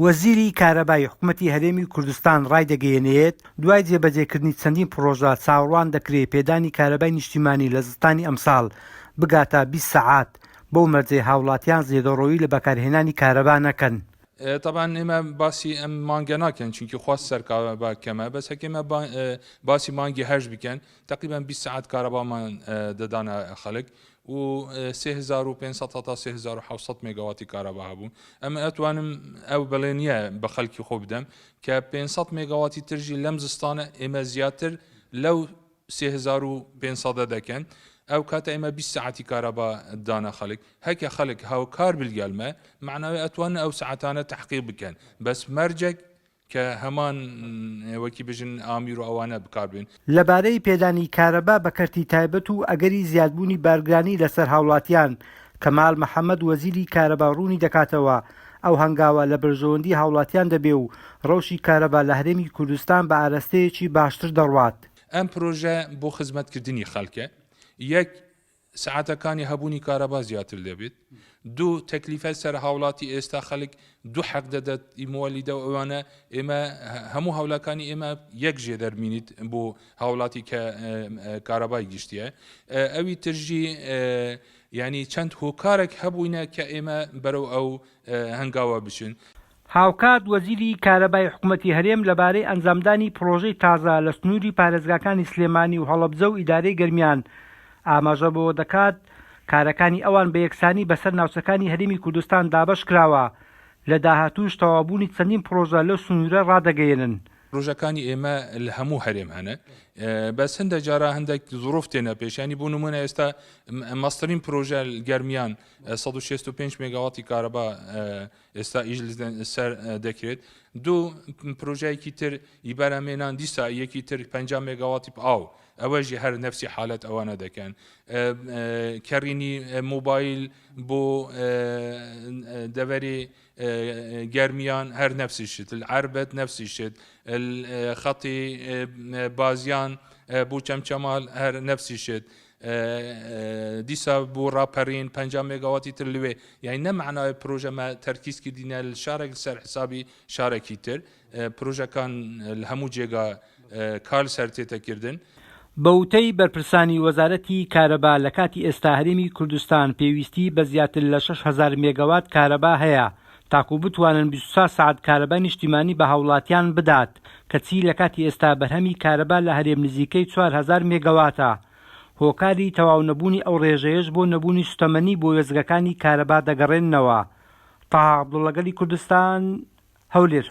وەزیری کارەبای حکومەتی هەرێمی کوردستان ڕایدەگەیەنێت، دوای جێبەجێکردنی چەندین پڕۆژە چاوەڕوان دەکرێ پێدانی کارەبای نیشتیمانی لە زستانی ئەمساڵ بگاتە 20 سەعات، بەو مەرجەی هاوڵاتیان زێدەڕۆیی لە بەکارهێنانی کارەبا نەکەن. تەبعەن ئێمە باسی ئەم مانگە ناکەن چونکی خواست سەر کارەبا کەمە بەس هەکە ئێمە باسی مانگی هەشت بکەن تقریبا 20 ساعت کارەبامان دەدانە خەڵک و 3500 تا 3700 مێگاواتی کارەبا هەبوو ئەمە ئەتوانم ئەو بەڵێنیە بە خەڵکی خۆ بدەم کە 500 مێگاواتی ترژی لەم زستانە ئێمە زیاتر لەو 3500 دەکەن ئەو کاتە ئێمە 20 ساعتی کارەبا دانە خەڵک هەکە خەڵک هاوکار بلگەلمە معناوی ئەتوانن ئەو ساعتانە تحقیق بکەن بەس مەرجێک کە هەمان وەکی بژن ئامیر و ئەوانە بکاربێن. لەبارەی پێدانی کارەبا بە کەرتی تایبەت و ئەگەری زیادبوونی بارگرانی لەسەر هاوڵاتیان، کەمال محەمەد وەزیری کارەبا ڕوونی دەکاتەوە، ئەو هەنگاوە لە بەرژەوەندی هاوڵاتیان دەبێ و ڕەوشی کارەبا لە هەرێمی کوردستان بە ئارەستەیەکی باشتر دەڕوات. ئەم پرۆژە بۆ خزمەتکردنی خەڵکە، یەک سەعاتەکانی هەبوونی کارەبا زیاتر دەبێت دوو تەکلیفە سەر هاوڵاتی ئێستا خەڵک دوو حەق دەدات ئیمۆلیدە و ئەوانە ئێمە هەموو هەولاکانی ئێمە یەک ژێ دەرمینیت بۆ هاوڵاتی کە کارەبای گشتیە ئەوی ترژی ینی چەند هۆکارێک هەبووینە کە ئێمە بەرەو ئەو هەنگاوە بچن. هاوکات وەزیری کارەبای حکومەتی هەرێم لەبارەی ئەنجامدانی پڕۆژەی تازە لە سنووری پارێزگاکانی سلێمانی و هەڵەبجە و ئیدارەی گەرمیان ئاماژە بەوەدەکات، کارەکانی ئەوان بە یەکسانی بەسەر ناوچەکانی هەرێمی کوردستان دابەشکراوە، لە داهاتووش تەواوبوونی چەندین پڕۆژە لەو سنوورە ڕادەگەیەنن. پرۆژەکانی ئێمە لە هەموو هەرێم هەنە بەس هەندە جارا هەندێک زروف تێنە پێشانی بۆ نمونە ئێستا مەسترین پرۆژە گەرمیان 165 مێگاواتی کارەبا ئێستا ئیش سەر دەکرێت دوو پرۆژایەکی تر ئی بەرهەمێنان دیسا یەکی تر 50 مێگاواتی ئاو ئەوەژی هەر نەفسی حالەت ئەوانە دەکەن کەڕینی مۆبایل بۆ دەڤەری گەرمیان هەر نەفسی شت عربەت نەفسی شت خەتی بازیان بۆ چەمچەمال هەر نەفسی شت دیسا بۆ ڕاپەرین 50 مێگاواتی تر لوێ یعنی نە معنای پرۆژە مە تەرکیز کردینە لە شارێک سەر حسابی شارێکی تر پرۆژەکان لە هەموو جێگا کار سەر تێتەکردن. بە وتەی بەرپرسانی وەزارەتی کارەبا لە کاتی ئێستا هەرێمی کوردستان پێویستی بە زیاتر لە 6000 مێگەوات کارەبا هەیە تاکو بتوانن 24 سەعات کارەبای نیشتیمانی بە هاوڵاتیان بدات کەچی لە کاتی ئێستا بەرهەمی کارەبا لە هەرێم نزیکەی 4000 مێگەواتە هۆکاری تەواو نەبوونی ئەو ڕێژەیەش بۆ نەبوونی سوتەمەنی بۆ وێستگەکانی کارەبا دەگەڕێننەوە. تەها عەبدوڵڵا گەلی کوردستان، هەولێر.